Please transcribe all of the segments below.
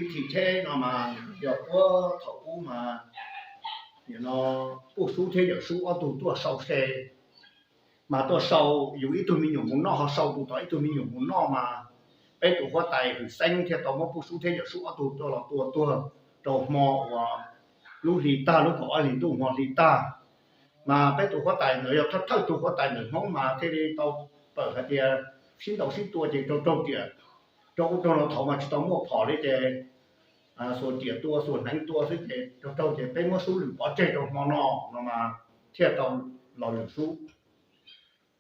Ib thim tsheb no mas yog puag thaum ub mas, nim no Pub Sub thiab Yawm Sub ob tug tuaj sau se, mas tuaj sau yus ib tug me nyuam mus noj ho sau tus tom ib tug me nyuam mus noj mas, peb tus huab tais Hwm Xeeb thiaj tau muab Pub Sub thiab Yawm Sub ob tug tuaj los tua tuag rau hmo uas lub hli tag, lub kaum ob hlis ntuj hmo hli tag. Mas peb tus huab tais ntawd yog thawj thawj tug huab tais ntawm Hmoob mas thiaj li tau pawm hais tias sib ntaus sib tua ces raug raug riam, raug ub raug no thaum mas tsis tau muaj phom li ces xuas riam tua xuas hneev tua xwb ces raug raug ces peb muab Sub lwm pov tseg rau hmo no no mas thiaj tau los lwm Sub.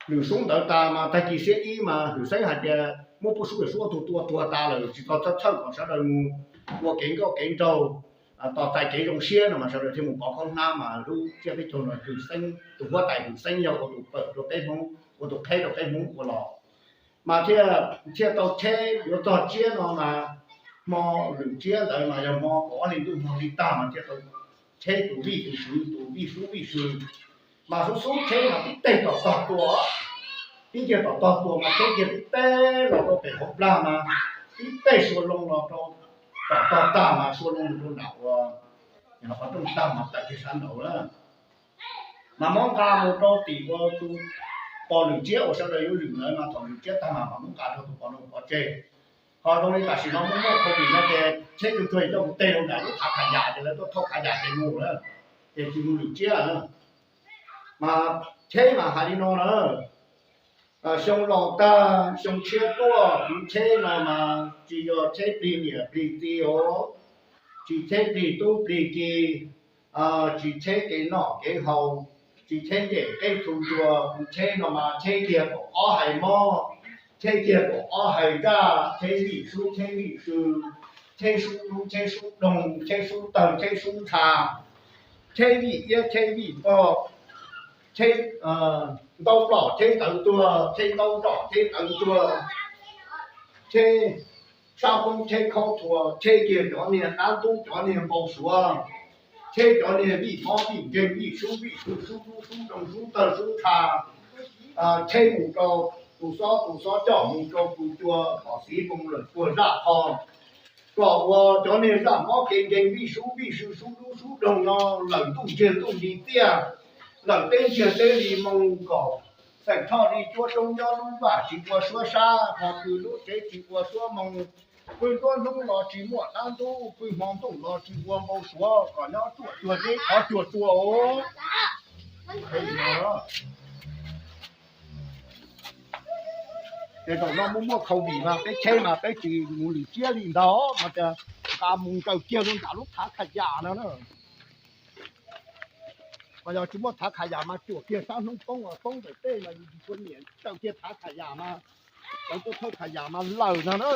Lwm Sub ntawd tas mas tag kis xiab ib mas Hwm Xeeb hais tias muab Pub Sub Yawm Sub ob tug tua tuag tas lawm tsis tau thawj thawj kom sawv daws mus ua kev nkauj kev nraug, tos txais kev zoo siab no mas sawv daws thiaj mus pov khaub hnab mas lub tsiab teb chaws no Hwm Xeeb, tus huab tais Hwm Xeeb yog ua tus pawm rau peb Hmoob, ua tus qheb rau peb Hmoob ua los. Mas thiaj, thiaj tau tsheb yuav txog tsiab no mas hmo lwm tsiab ntawd mas yog hmo kaum ob hli ntuj hmo hli tag mas thiaj tau tsheb tus vij tus sw, tus vij Sub vij sw. Mas Sub Sub tsheb mas tib teg tom tog tua, tib teg tom tog tua mas tsheb kiag tib teg los rau pem hauv plag mas tib teg sua loo los rau tom tog tag mas sua loo mus rau nram ua qhov rooj tag mas tawm kiag sab nraud na. Mas muab nqa mus rau tim ua tus pos lwm tsiab uas sawv daws yuav lwm ntawd mas thaum lwm tsiab tag mas mam muab nqa rau tus pos no pov tseg. Ho zoo li tam sim no muaj muaj COVID no ces tsheb tsuag tsuag coj mus teg rau nram lub thav kha yam ces lawv tuaj thauj kha yam ces mus lawm, ces tsis mus lwm tsiab. Mas tsheb mas hais li no na, xyoo laus tag xyoo tshiab tuaj, kuv tsheb no mas tsis yog tsheb plig niam plig txiv os, tsis tsheb plig tub plig ki, tsis tsheb kev noj kev haus, tsis tsheb ncej qeb txhu ncua, kuv tsheb no mas tsheb kiag kaum ob hais mob, tsheb kiag kaum ob hais nraj, tsheb vij sub tsheb vij sw, tsheb sub dub tsheb sub doog, tsheb sub tawg tsheb sub ntsha, tsheb vij iab tsheb vij npog, tsheb ntaub nplom tsheb ntawv tuag, tsheb ntaub nplom tsheb ntawv tuag, tsheb sab poob tsheb khaub thuas, tsheb kiag cov niag dab ntub cov niag npau suav, tsheb cov niag vij mob vij nkeeg vij sub vij sw sub dub sub doog sub tawg sub ntsha, tsheb mus rau tus xob tus xob coj mus rau tus cua kom xiv moo lawm puag zaj qho, kom ua cov niag zaj mob kev nkeeg vij sub vij sw sub dub sub doog no lawm ntuj ntsiag ntuj li tiaj, lawm teb ntsiag teb li moo kom xeem Thoj li cuab roob nyob lub vaj tsis ua suab sab, ho pw lub tsev tsis ua suab moo, pw nruab hnub los tsis muaj dab ntub, pw hmo ntuj los tsis ua npau suav, kom nyob ruaj cuag deb qhov cuag tua os. Ces zaum no muaj muaj COVID mas peb tsheb mas peb tsis mus lwm tsiab li ntag mas tias nqa mus nkaws kiag rau nram lub thav kha yam no na. Mas yog tsis muaj thav kha yam mas cuam kiag sab hnub poob poob ntawm tej mas yus tsis tshua niam nkaws kiag thav kha yam mas lawv tuaj thawj kha yam mas lawm no na.